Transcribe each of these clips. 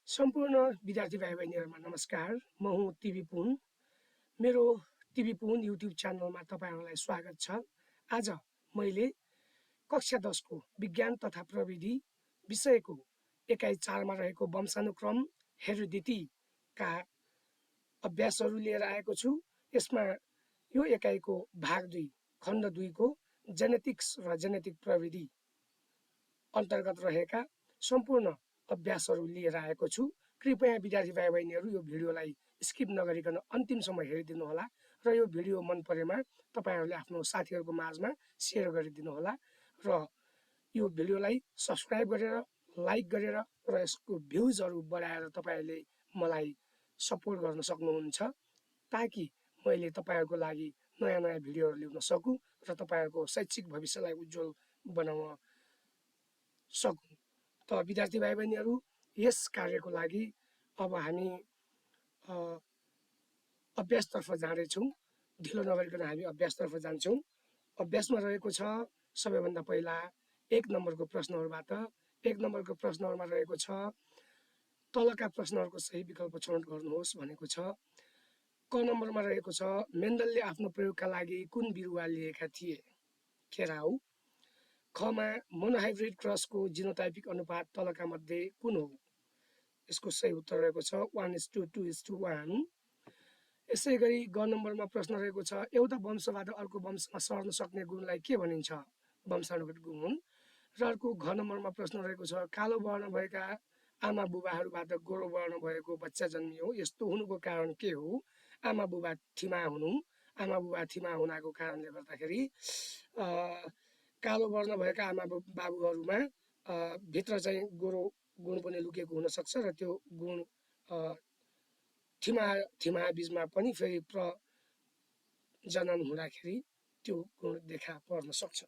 सम्पूर्ण विद्यार्थी भाइ बहिनीहरूमा नमस्कार। म हुँ टिभी पुन। मेरो टिभी पुन युट्युब च्यानलमा तपाईँहरूलाई स्वागत छ। आज मैले कक्षा 10 को विज्ञान तथा प्रविधि विषयको एकाइ 4 मा रहेको वंशानुक्रम हेरिडिटीका अभ्यासहरू लिएर आएको छु। यसमा यो एकाइको भाग 2 खण्ड 2 को जेनेटिक्स र जेनेटिक प्रविधि अन्तर्गत रहेका सम्पूर्ण अभ्यासहरू लिएर आएको छु। कृपया विद्यार्थी भाइ बहिनीहरू यो भिडियोलाई स्किप नगरिकन अन्तिमसम्म हेरिदिनु होला र यो भिडियो मन परेमा तपाईँहरूले आफ्नो साथीहरूको माझमा सेयर गरिदिनु होला र यो भिडियोलाई सब्स्क्राइब गरेर लाइक गरेर र यसको भ्युजहरू बढाएर तपाईँहरूले मलाई सपोर्ट गर्न सक्नुहुन्छ ताकि मैले तपाईँहरूको लागि नयाँ नयाँ भिडियोहरू ल्याउन सकु र तपाईँहरूको शैक्षिक भविष्यलाई उज्जवल बनाउन सकु। त विद्यार्थी भाइ बहिनीहरू यस कार्यको लागि अब हामी अभ्यासतर्फ जाँदैछौँ। ढिलो नगरिकन हामी अभ्यासतर्फ जान्छौँ। अभ्यासमा रहेको छ सबैभन्दा पहिला 1 नम्बरको प्रश्नहरूबाट 1 नम्बरको प्रश्नहरूमा रहेको छ तलका प्रश्नहरूको सही विकल्प छनौट गर्नुहोस् भनेको छ। क नम्बरमा रहेको छ मेन्डलले आफ्नो प्रयोगका लागि कुन बिरुवा लिएका थिए? केराउ। खमा मोनोहाइब्रिड क्रसको जिनोटाइपिक अनुपात तलका मध्ये कुन हो? यसको सही उत्तर रहेको छ 1:2:1। यसै गरी ग नम्बरमा प्रश्न रहेको छ एउटा वंशबाट अर्को वंशमा सर्न सक्ने गुणलाई के भनिन्छ? वंशानुगत गुण। र अर्को घ नम्बरमा प्रश्न रहेको छ कालो वर्ण भएका आमा बुबाहरूबाट गोरो वर्ण भएको बच्चा जन्मियो, यस्तो हुनुको कारण के हो? आमा बुबा थिमा हुनु। आमा बुबा थिमा हुनाको कारणले गर्दाखेरि कालो वर्ण भएका आमा बाबुहरूमा भित्र चाहिँ गोरो गुण पनि लुकेको हुनसक्छ र त्यो गुण थिमा बीजमा पनि फेरि प्रजनन हुँदाखेरि त्यो गुण देखा पर्न सक्छ।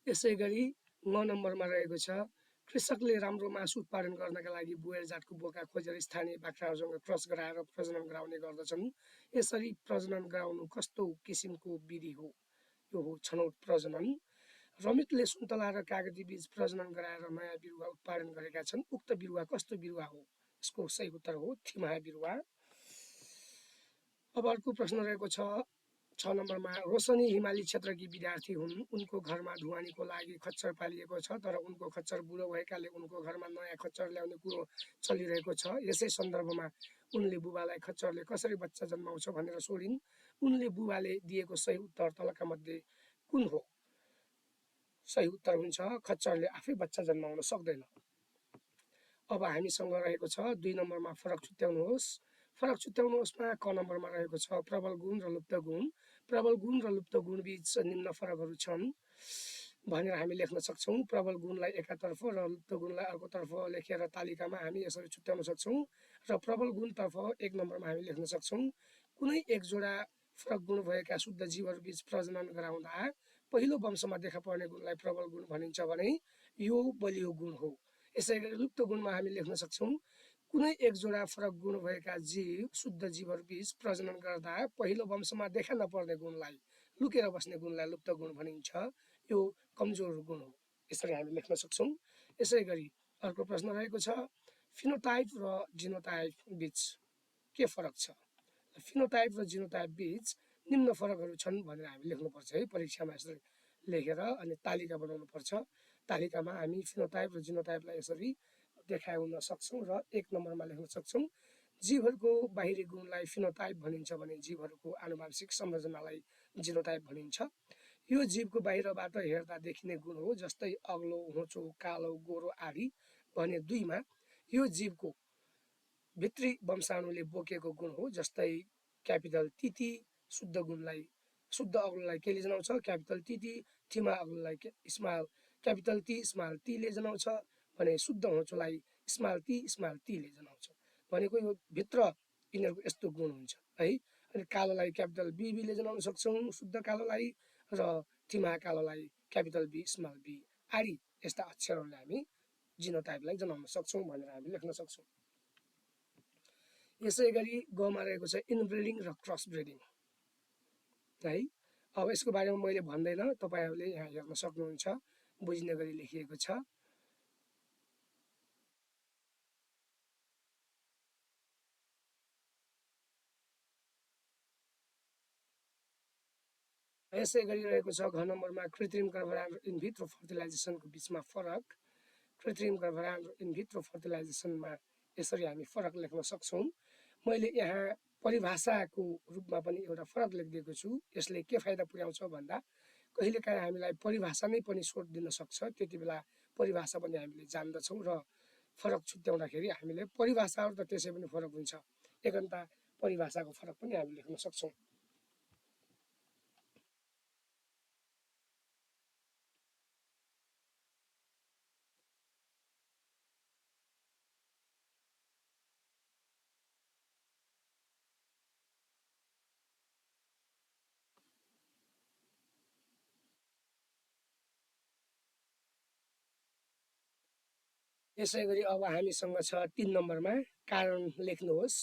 यसै गरी 9 नम्बरमा रहेको छ कृषकले राम्रो मासु उत्पादन गर्नका लागि बुयर जातको बोका खोजेर स्थानीय बाख्राहरूसँग क्रस गराएर प्रजनन गराउने गर्दछन्। यसरी प्रजनन गराउनु कस्तो किसिमको विधि हो? यो हो छनौट प्रजनन। रमितले सुन्तला र कागती बीज प्रजनन गराएर नयाँ बिरुवा उत्पादन गरेका छन्। उक्त बिरुवा कस्तो बिरुवा हो? यसको सही उत्तर हो थिमा बिरुवा। अब अर्को प्रश्न रहेको छ 6 नम्बरमा रोशनी हिमाली क्षेत्रकी विद्यार्थी हुन्। उनको घरमा ढुवानीको लागि खच्चर पालिएको छ, तर उनको खच्चर बुढो भएकाले उनको घरमा नयाँ खच्चर ल्याउने कुरो चलिरहेको छ। यसै सन्दर्भमा उनले बुबालाई खच्चरले कसरी बच्चा जन्माउँछ भनेर सोधिन्। उनले बुबाले दिएको सही उत्तर तलका मध्ये कुन हो? सही उत्तर हुन्छ खच्चरले आफै बच्चा जन्माउन सक्दैन। अब हामीसँग रहेको छ 2 नम्बरमा फरक छुट्याउनुहोस्। फरक छुट्याउनुहोस्मा क नम्बरमा रहेको छ प्रबल गुण र लुप्त गुण। प्रबल गुण र लुप्त गुण बीच निम्न फरकहरू छन् भनेर हामी लेख्न सक्छौँ। प्रबल गुणलाई एकातर्फ र लुप्त गुणलाई अर्कोतर्फ लेखेर तालिकामा हामी यसरी छुट्याउन सक्छौँ र प्रबल गुणतर्फ 1 नम्बरमा हामी लेख्न सक्छौँ कुनै एक जोडा फरक गुण भएका शुद्ध जीवहरू बीच प्रजनन गराउँदा पहिलो वंशमा देखा पर्ने गुणलाई प्रबल गुण भनिन्छ भने यो बलियो गुण हो। यसै गरी लुप्त गुणमा हामी लेख्न सक्छौँ कुनै एक जोडा फरक गुण भएका जीव शुद्ध जीवहरू बीच प्रजनन गर्दा पहिलो वंशमा देखा नपर्ने गुणलाई लुकेर बस्ने गुणलाई लुप्त गुण भनिन्छ। यो कमजोर गुण हो। यसरी हामी लेख्न सक्छौँ। यसै गरी अर्को प्रश्न रहेको छ फिनोटाइप र जिनोटाइप बीच के फरक छ? फिनोटाइप र जिनोटाइप बीच निम्न फरकहरू छन् भनेर हामी लेख्नुपर्छ है परीक्षामा यसरी लेखेर अनि तालिका बनाउनु पर्छ। तालिकामा हामी फिनोटाइप र जिनोटाइपलाई यसरी देखाउन सक्छौँ र 1 नम्बरमा लेख्न सक्छौँ जीवहरूको बाहिरी गुणलाई फिनोटाइप भनिन्छ भने जीवहरूको आनुवंशिक संरचनालाई जिनोटाइप भनिन्छ। यो जीवको बाहिरबाट हेर्दा देखिने गुण हो, जस्तै अग्लो, होचो, कालो, गोरो आदि। भने 2 मा यो जीवको भित्री वंशाणुले बोकेको गुण हो, जस्तै क्यापिटल टिटी शुद्ध गुणलाई शुद्ध अग्लोलाई केले जनाउँछ? Capital TT. थिमा अग्लोलाई क्यापिटल टी स्मल टीले जनाउँछ भने शुद्ध होचोलाई स्मल टीले जनाउँछ। भनेको यो भित्र यिनीहरूको यस्तो गुण हुन्छ है। अनि कालोलाई क्यापिटल बीले जनाउन सक्छौँ शुद्ध कालोलाई र थिमा कालोलाई क्यापिटल बी स्मल बी आदि यस्ता अक्षरहरूले हामी जिनोटाइपलाई जनाउन सक्छौँ भनेर हामी लेख्न सक्छौँ। यसै गरी गमा रहेको छ इनब्रिडिङ र क्रस ब्रिडिङ है। अब यसको बारेमा मैले भन्दैन, तपाईँहरूले यहाँ हेर्न सक्नुहुन्छ बुझ्ने गरी लेखिएको छ। यसै गरी रहेको छ घ नम्बरमा कृत्रिम गर्भाधान र इनभिट्रो फर्टिलाइजेसनको बिचमा फरक। कृत्रिम गर्भाधान र इनभिट्रो फर्टिलाइजेसनमा यसरी हामी फरक लेख्न सक्छौँ। मैले यहाँ परिभाषाको रूपमा पनि एउटा फरक लेखिदिएको छु। यसले के फाइदा पुर्याउँछ भन्दा कहिलेकाहीँ हामीलाई परिभाषा नै पनि सोध दिन सक्छ, त्यति बेला परिभाषा पनि हामीले जान्दछौँ र फरक छुट्याउँदाखेरि हामीले परिभाषाहरू त त्यसै पनि फरक हुन्छ, एकन्ता परिभाषाको फरक पनि हामी लेख्न सक्छौँ। यसै गरी अब हामीसँग छ 3 नम्बरमा कारण लेख्नुहोस्।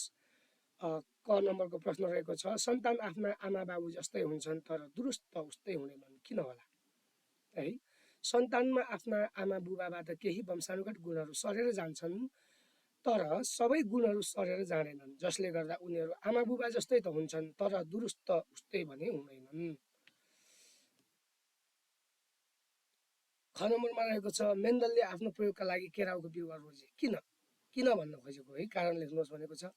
क नम्बरको प्रश्न रहेको छ सन्तान आफ्ना आमा बाबु जस्तै हुन्छन् तर दुरुस्त उस्तै हुँदैनन्, किन होला? है, सन्तानमा आफ्ना आमा बुबाबाट केही वंशानुगत गुणहरू सरेर जान्छन्, तर सबै गुणहरू सरेर जाँदैनन्, जसले गर्दा उनीहरू आमा बुबा जस्तै त हुन्छन् तर दुरुस्त उस्तै भने हुँदैनन्। ख नम्बरमा रहेको छ मेन्डलले आफ्नो प्रयोगका लागि केराउको बिरुवा रोजे, किन? किन भन्न खोजेको है, कारण लेख्नुहोस् भनेको छ।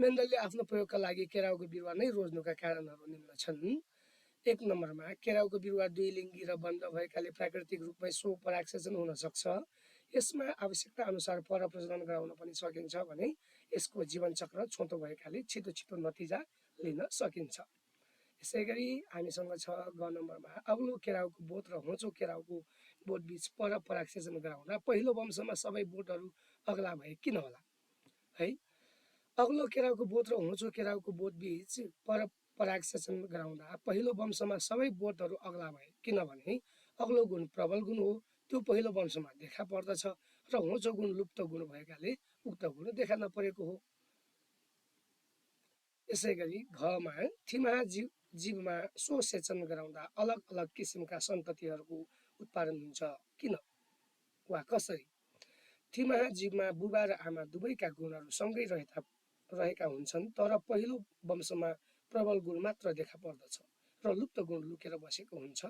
मेन्डलले आफ्नो प्रयोगका लागि केराउको बिरुवा नै रोज्नुका कारणहरू निम्न छन्। 1 नम्बरमा केराउको बिरुवा द्विलिङ्गी र बन्द भएकाले प्राकृतिक रूपमै स्वपरागसेचन हुन सक्छ। यसमा आवश्यकता अनुसार परप्रजनन गराउन पनि सकिन्छ भने यसको जीवनचक्र छोटो भएकाले छिटो छिटो नतिजा लिन सकिन्छ। यसै गरी हामीसँग छ ग नम्बरमा अग्लो केराउको बोट र होचो केराउको बोटबिच परपरागसेचन गराउँदा पहिलो वंशमा सबै बोटहरू अग्ला भए, किन होला? है, अग्लो केराउको बोट र होचो केराउको बोटबिच परपरागसेचन गराउँदा पहिलो वंशमा सबै बोटहरू अग्ला भए, किनभने अग्लो गुण प्रबल गुण हो, त्यो पहिलो वंशमा देखा पर्दछ र होचो गुण लुप्त गुण भएकाले उक्त गुण देखा नपरेको हो। यसै गरी घमा थिमाहा जीवमा स्वसेचन गराउँदा अलग अलग किसिमका सन्ततिहरूको उत्पादन हुन्छ, किन वा कसरी? थिमाहा जीवमा बुबा र आमा दुवैका गुणहरू सँगै रहेका हुन्छन्, तर पहिलो वंशमा प्रबल गुण मात्र देखा पर्दछ र लुप्त गुण लुकेर बसेको हुन्छ।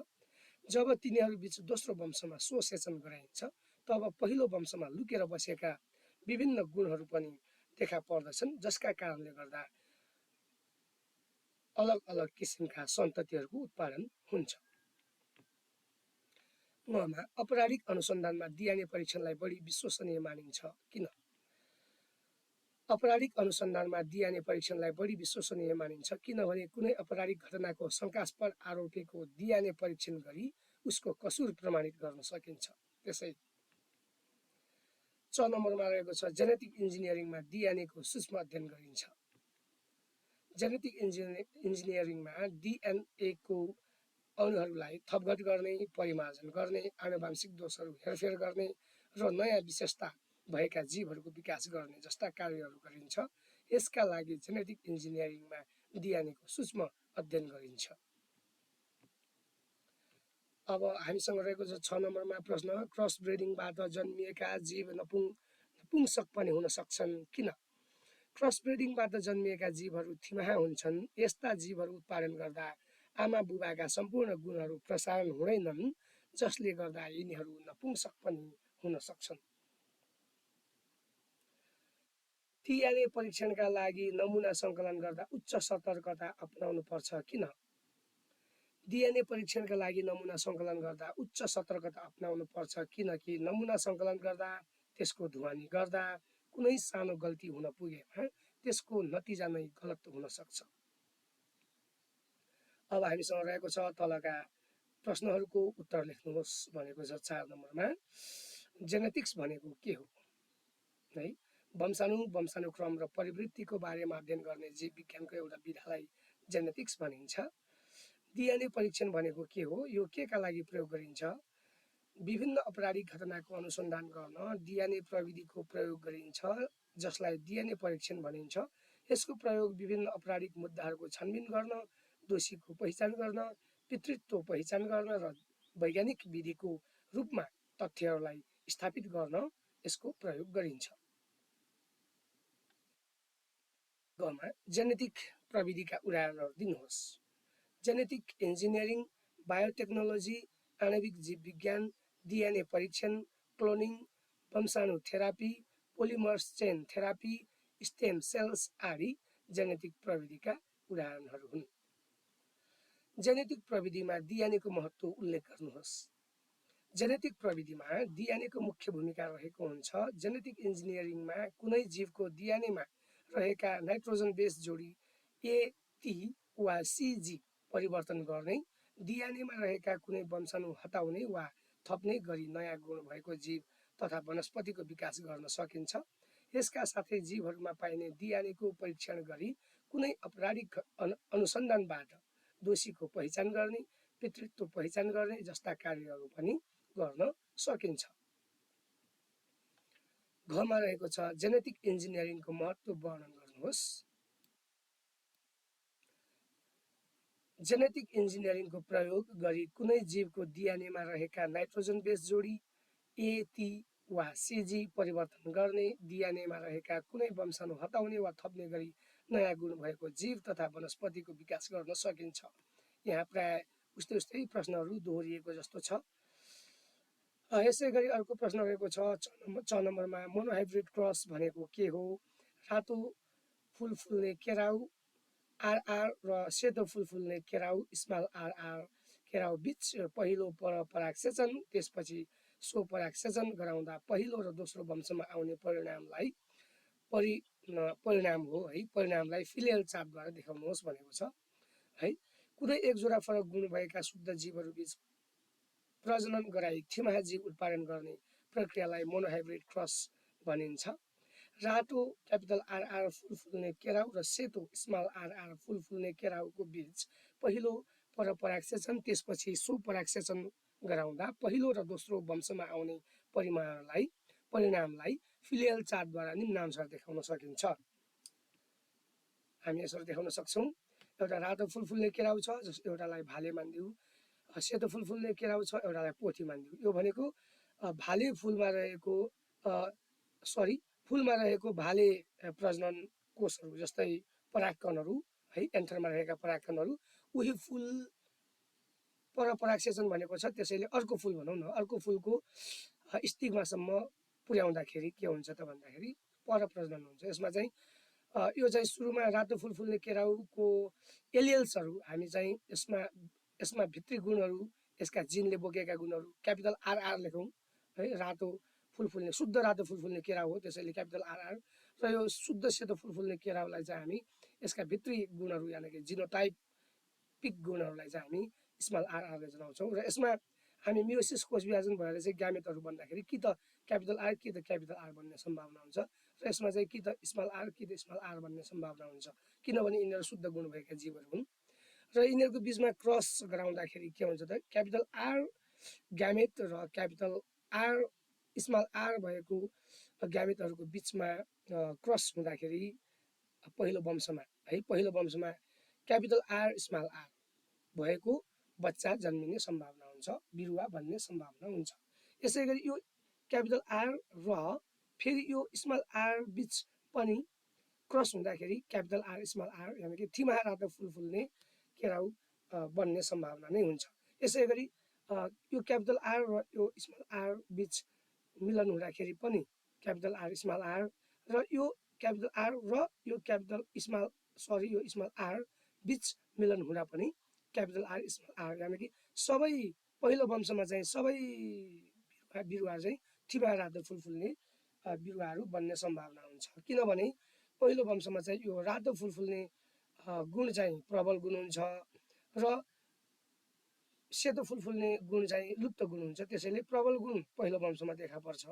जब तिनीहरू बिच दोस्रो वंशमा स्वसेचन गराइन्छ, तब पहिलो वंशमा लुकेर बसेका विभिन्न गुणहरू पनि देखा पर्दछन्, जसका कारणले गर्दा अलग अलग किसिमका सन्ततिहरूको उत्पादन हुन्छ। उहाँमा अपराधिक अनुसन्धानमा डिएनए परीक्षणलाई बढी विश्वसनीय मानिन्छ, किन? अपराधिक अनुसन्धानमा डिएनए परीक्षणलाई बढी विश्वसनीय मानिन्छ किनभने कुनै अपराधिक घटनाको शङ्कास्पद आरोपीको डिएनए परीक्षण गरी उसको कसुर प्रमाणित गर्न सकिन्छ। त्यसै च नम्बरमा रहेको छ जेनेटिक इन्जिनियरिङमा डिएनएको सूक्ष्म अध्ययन गरिन्छ। जेनेटिक इन्जिनियरिङमा डिएनएको अणुहरूलाई थपघट गर्ने, परिमार्जन गर्ने, आनुवंशिक दोषहरू हेरफेर गर्ने र नयाँ विशेषता भएका जीवहरूको विकास गर्ने जस्ता कार्यहरू गरिन्छ। यसका लागि जेनेटिक इन्जिनियरिङमा डिएनएको सूक्ष्म अध्ययन गरिन्छ। अब हामीसँग रहेको छ 6 नम्बरमा प्रश्न क्रस ब्रिडिङबाट जन्मिएका जीव नपुंसक पनि हुन सक्छन्, किन? क्रस ब्रिडिङबाट जन्मिएका जीवहरू थिमाहा हुन्छन्। यस्ता जीवहरू उत्पादन गर्दा आमा बुबाका सम्पूर्ण गुणहरू प्रसारण हुँदैनन्, जसले गर्दा यिनीहरू नपुंसक पनि हुन सक्छन्। डिएनए परीक्षणका लागि नमुना सङ्कलन गर्दा उच्च सतर्कता अपनाउनु पर्छ, किन? डिएनए परीक्षणका लागि नमुना सङ्कलन गर्दा उच्च सतर्कता अपनाउनु पर्छ किनकि नमुना सङ्कलन गर्दा त्यसको ढुवानी गर्दा कुनै सानो गल्ती हुन पुगेमा त्यसको नतिजा नै गलत हुन सक्छ। अब हामीसँग रहेको छ तलका प्रश्नहरूको उत्तर लेख्नुहोस् भनेको छ 4 नम्बरमा जेनेटिक्स भनेको के हो? है, वंशानुक्रम र परिवृत्तिको बारेमा अध्ययन गर्ने जीव विज्ञानको एउटा विधालाई जेनेटिक्स भनिन्छ। डिएनए परीक्षण भनेको के हो? यो के का लागि प्रयोग गरिन्छ? विभिन्न अपराधिक घटनाको अनुसन्धान गर्न डिएनए प्रविधिको प्रयोग गरिन्छ, जसलाई डिएनए परीक्षण भनिन्छ। यसको प्रयोग विभिन्न अपराधिक मुद्दाहरूको छानबिन गर्न, दोषीको पहिचान गर्न, पितृत्व पहिचान गर्न र वैज्ञानिक विधिको रूपमा तथ्यहरूलाई स्थापित गर्न यसको प्रयोग गरिन्छ। गमा जेनेटिक प्रविधिका उदाहरणहरू दिनुहोस्। जेनेटिक इन्जिनियरिङ बायोटेक्नोलोजी, आणविक जीव विज्ञान, डिएनए परीक्षण, क्लोनिङ, वंशाणु therapy, polymers chain therapy, stem cells आदि जेनेटिक प्रविधिका उदाहरणहरू हुन्। जेनेटिक प्रविधिमा डिएनएको महत्त्व उल्लेख गर्नुहोस्। जेनेटिक प्रविधिमा डिएनएको मुख्य भूमिका रहेको हुन्छ। जेनेटिक इन्जिनियरिङमा कुनै जीवको डिएनएमा रहेका नाइट्रोजन बेस जोडी ए, टी वा सिजी परिवर्तन गर्ने, डिएनएमा रहेका कुनै वंशाणु हटाउने वा थप्ने गरी नयाँ गुण भएको जीव तथा वनस्पतिको विकास गर्न सकिन्छ। यसका साथै जीवहरूमा पाइने डिएनएको परीक्षण गरी कुनै आपराधिक अनुसन्धानबाट दोषीको पहिचान गर्ने, पितृत्व पहिचान गर्ने जस्ता कार्यहरू पनि गर्न सकिन्छ। घमा रहेको छ जेनेटिक इन्जिनियरिङको महत्त्व वर्णन गर्नुहोस्। जेनेटिक इन्जिनियरिङको प्रयोग गरी कुनै जीवको डिएनएमा रहेका नाइट्रोजन बेस जोडी ए, टी वा सिजी परिवर्तन गर्ने, डिएनएमा रहेका कुनै वंशाणु हटाउने वा थप्ने गरी नयाँ गुण भएको जीव तथा वनस्पतिको विकास गर्न सकिन्छ। यहाँ प्राय उस्तै प्रश्नहरू दोहोरिएको जस्तो छ। यसै गरी अर्को प्रश्न रहेको छ 6 नम्बरमा, मोनोहाइब्रिड क्रस भनेको के हो? रातो फुल फुल्ने केराउ आरआर र सेतो फुल फुल्ने केराउ स्मल आरआर केराउ बिच पहिलो परागसेचन, त्यसपछि स्वपरागसेचन गराउँदा पहिलो र दोस्रो वंशमा आउने परिणाम हो है। परिणामलाई फिलियल चार्टद्वारा देखाउनुहोस् भनेको छ है। कुनै एक जोडा फरक गुण भएका शुद्ध जीवहरू बीच प्रजनन गराई थिमाहा जीव उत्पादन गर्ने प्रक्रियालाई मोनोहाइब्रिड क्रस भनिन्छ। रातो क्यापिटल आरआर फुल फुल्ने केराउ र सेतो स्मल आरआर फुल फुल्ने केराउको बीच पहिलो परागसेचन, त्यसपछि स्वपरागसेचन गराउँदा पहिलो र दोस्रो वंशमा आउने परिणामलाई फिलियल चार्टद्वारा निम्नानुसार देखाउन सकिन्छ। हामी यसरी देखाउन सक्छौँ। एउटा रातो फुल फुल्ने केराउ छ, एउटालाई भाले मानिदिऊ। सेतो फुल फुल्ने केराउ छ, एउटालाई पोथी मानिदिऊ। यो भनेको भाले फुलमा रहेको फुलमा रहेको भाले प्रजनन कोषहरू जस्तै परागकणहरू है, एन्थरमा रहेका परागकणहरू उही फुल परागसेचन भनेको छ, त्यसैले अर्को फुल भनौँ न, अर्को फुलको स्टिग्मासम्म पुर्याउँदाखेरि के हुन्छ त भन्दाखेरि परप्रजनन हुन्छ। यसमा चाहिँ यो चाहिँ सुरुमा रातो फुल फुल्ने केराउको एलियल्सहरू हामी चाहिँ यसमा भित्री गुणहरू, यसका जिनले बोकेका गुणहरू क्यापिटल आरआर लेखौँ है। रातो फुल फुल्ने शुद्ध रातो फुल फुल्ने केराउ हो, त्यसैले क्यापिटल आरआर। र यो शुद्ध सेतो फुल फुल्ने केराउलाई चाहिँ हामी यसका भित्री गुणहरू यानि कि जिनोटाइपिक गुणहरूलाई चाहिँ हामी स्मल आरआरले जनाउँछौँ। र यसमा हामी मियोसिस कोष विभाजन भएर चाहिँ ग्यामेटहरू बन्दाखेरि कि त क्यापिटल आर कि त क्यापिटल आर बन्ने सम्भावना हुन्छ। र यसमा चाहिँ कि त स्मल आर कि त स्मल आर बन्ने सम्भावना हुन्छ, किनभने यिनीहरू शुद्ध गुण भएका जीवहरू हुन्। र यिनीहरूको बिचमा क्रस गराउँदाखेरि के हुन्छ त क्यापिटल आर ग्यामेट र क्यापिटल आर स्मल आर भएको ग्यामेटहरूको बिचमा क्रस हुँदाखेरि पहिलो वंशमा क्यापिटल आर स्मल आर भएको बच्चा जन्मिने सम्भावना हुन्छ, बिरुवा बन्ने सम्भावना हुन्छ। यसै गरी यो क्यापिटल आर र फेरि यो स्मल आर बिच पनि क्रस हुँदाखेरि क्यापिटल आर स्मल आर यानि कि थिमाहा रातो फुल फुल्ने केराउ बन्ने सम्भावना नै हुन्छ। यसै गरी यो क्यापिटल आर र यो स्मल आर बिच मिलन हुँदाखेरि पनि क्यापिटल आर स्मल आर र यो क्यापिटल आर र यो स्मल आर बिच मिलन हुँदा पनि क्यापिटल आर स्मल आर यानि कि सबै पहिलो वंशमा चाहिँ सबै बिरुवा चाहिँ थिमाहा रातो फुल फुल्ने बिरुवाहरू बन्ने सम्भावना हुन्छ। किनभने पहिलो वंशमा चाहिँ यो रातो फुल फुल्ने गुण चाहिँ प्रबल गुण हुन्छ र सेतो फुल फुल्ने गुण चाहिँ लुप्त गुण हुन्छ। त्यसैले प्रबल गुण पहिलो वंशमा देखा पर्छ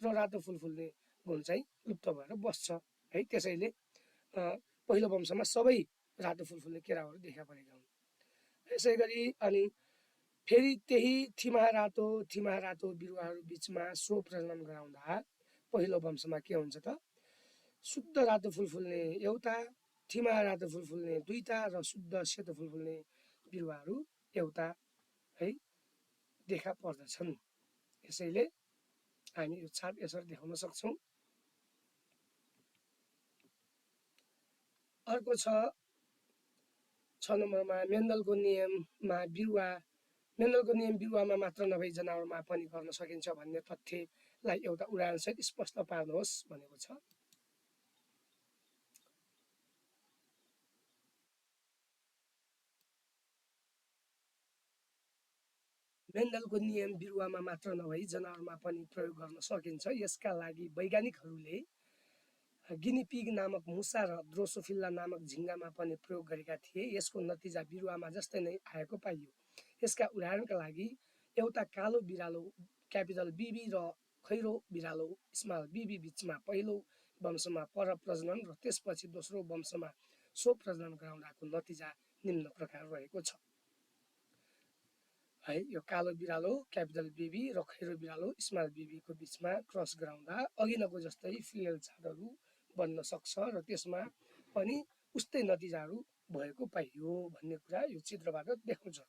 र रातो फुल फुल्ने गुण चाहिँ लुप्त भएर बस्छ है। त्यसैले पहिलो वंशमा सबै रातो फुल फुल्ने केराउहरू देखा परेका हुन्। यसै गरी अनि फेरि त्यही थिमाहा रातो बिरुवाहरू बिचमा स्वप्रजनन गराउँदा पहिलो वंशमा के हुन्छ त शुद्ध रातो फुल फुल्ने एउटा, थिमाहा रातो फुल फुल्ने दुईटा र शुद्ध सेतो फुल फुल्ने बिरुवाहरू एउटा है देखा पर्दछन्। यसैले हामी यो चार्ट यसरी देखाउन सक्छौँ। अर्को छ 6 नम्बरमा मेन्डलको नियममा बिरुवा मेन्डलको नियम बिरुवामा मात्र नभई जनावरमा पनि गर्न सकिन्छ भन्ने तथ्यलाई एउटा उदाहरणसहित स्पष्ट पार्नुहोस् भनेको छ। मेन्डलको नियम बिरुवामा मात्र नभई जनावरमा पनि प्रयोग गर्न सकिन्छ। यसका लागि वैज्ञानिकहरूले गिनीपिग नामक मुसा र ड्रोसोफिला नामक झिङ्गामा पनि प्रयोग गरेका थिए। यसको नतिजा बिरुवामा जस्तै नै आएको पाइयो। यसका उदाहरणका लागि एउटा कालो बिरालो क्यापिटल बिबी र खैरो बिरालो स्मल बिबी बिचमा पहिलो वंशमा परप्रजनन र त्यसपछि दोस्रो वंशमा स्वप्रजनन गराउँदाको नतिजा निम्न प्रकार रहेको छ। है यो कालो बिरालो क्यापिटल बिबी र खैरो बिरालो स्मल बिबीको बिचमा क्रस गराउँदा अघिल्लोको जस्तै फिमेल चाडहरू बन्न सक्छ र त्यसमा पनि उस्तै नतिजाहरू भएको पाइयो भन्ने कुरा यो चित्रबाट देखाउँछ।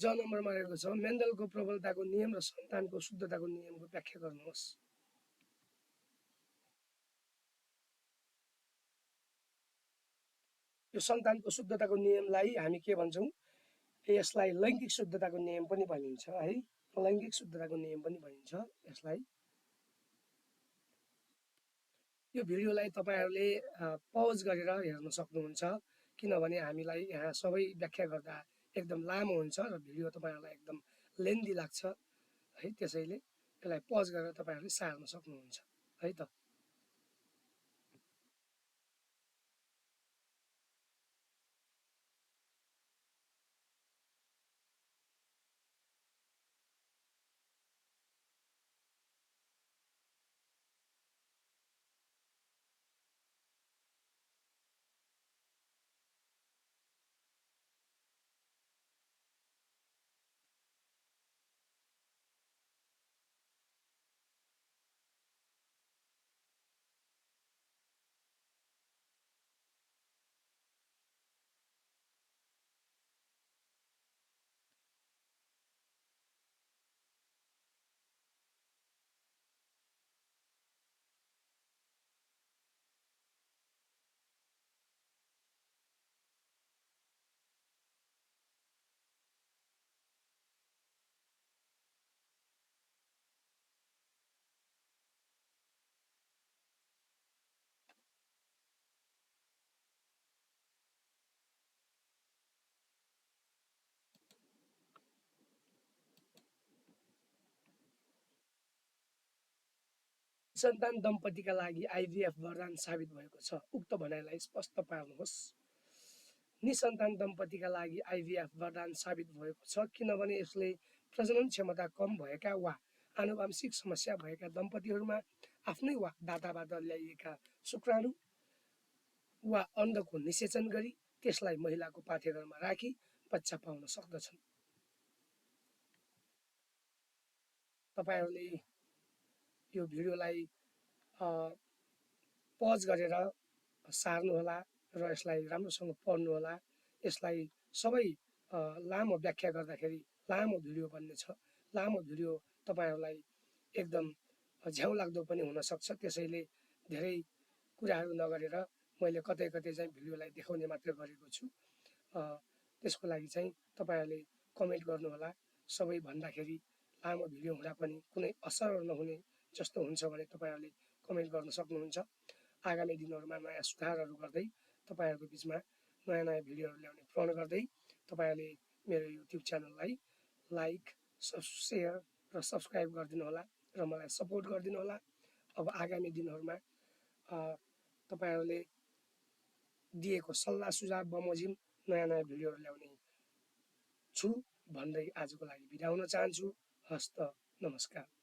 ज नम्बरमा रहेको छ मेन्डलको प्रबलताको नियम र सन्तानको शुद्धताको नियमको व्याख्या गर्नुहोस्। यो सन्तानको शुद्धताको नियमलाई हामी के भन्छौँ? यसलाई लैङ्गिक शुद्धताको नियम पनि भनिन्छ है। लैङ्गिक शुद्धताको नियम पनि भनिन्छ यसलाई। यो भिडियोलाई तपाईँहरूले पज गरेर हेर्न सक्नुहुन्छ, किनभने हामीलाई यहाँ सबै व्याख्या गर्दा एकदम लामो हुन्छ र भिडियो तपाईँहरूलाई एकदम लेन्दी लाग्छ है। त्यसैले यसलाई पज गरेर तपाईँहरूले सार्न सक्नुहुन्छ है त। सन्तान दम्पतिका लागि आइभीएफ वरदान साबित भएको छ। उक्त भनाइलाई स्पष्ट पार्नुहोस्। निसन्तान दम्पतिका लागि आइभीएफ वरदान साबित भएको छ किनभने यसले प्रजनन क्षमता कम भएका वा आनुवंशिक समस्या भएका दम्पतिहरूमा आफ्नै वा दाताबाट ल्याइएका शुक्राणु वा अण्डको निषेचन गरी त्यसलाई महिलाको पाठेघरमा राखी बच्चा पाउन सक्दछन्। तपाईहरूले यो भिडियोलाई पज गरेर सार्नुहोला र यसलाई राम्रोसँग पढ्नुहोला। यसलाई सबै लामो व्याख्या गर्दाखेरि लामो भिडियो बन्नेछ। लामो भिडियो तपाईँहरूलाई एकदम झ्याउ लाग्दो पनि हुनसक्छ। त्यसैले धेरै कुराहरू नगरेर मैले कतै कतै चाहिँ भिडियोलाई देखाउने मात्र गरेको छु। त्यसको लागि चाहिँ तपाईँहरूले कमेन्ट गर्नुहोला। सबै भन्दाखेरि लामो भिडियो हुँदा पनि कुनै असर नहुने जस्तो हुन्छ भने तपाईँहरूले कमेन्ट गर्न सक्नुहुन्छ। आगामी दिनहरूमा नयाँ सुधारहरू गर्दै तपाईँहरूको बिचमा नयाँ नयाँ भिडियोहरू ल्याउने प्रण गर्दै तपाईँहरूले मेरो युट्युब च्यानललाई लाइक, सेयर र सब्सक्राइब गरिदिनु होला र मलाई सपोर्ट गरिदिनु होला। अब आगामी दिनहरूमा तपाईँहरूले दिएको सल्लाह सुझाव बमोजिम नयाँ नयाँ भिडियोहरू ल्याउने छु भन्दै आजको लागि बिदा हुन चाहन्छु। हस्त नमस्कार।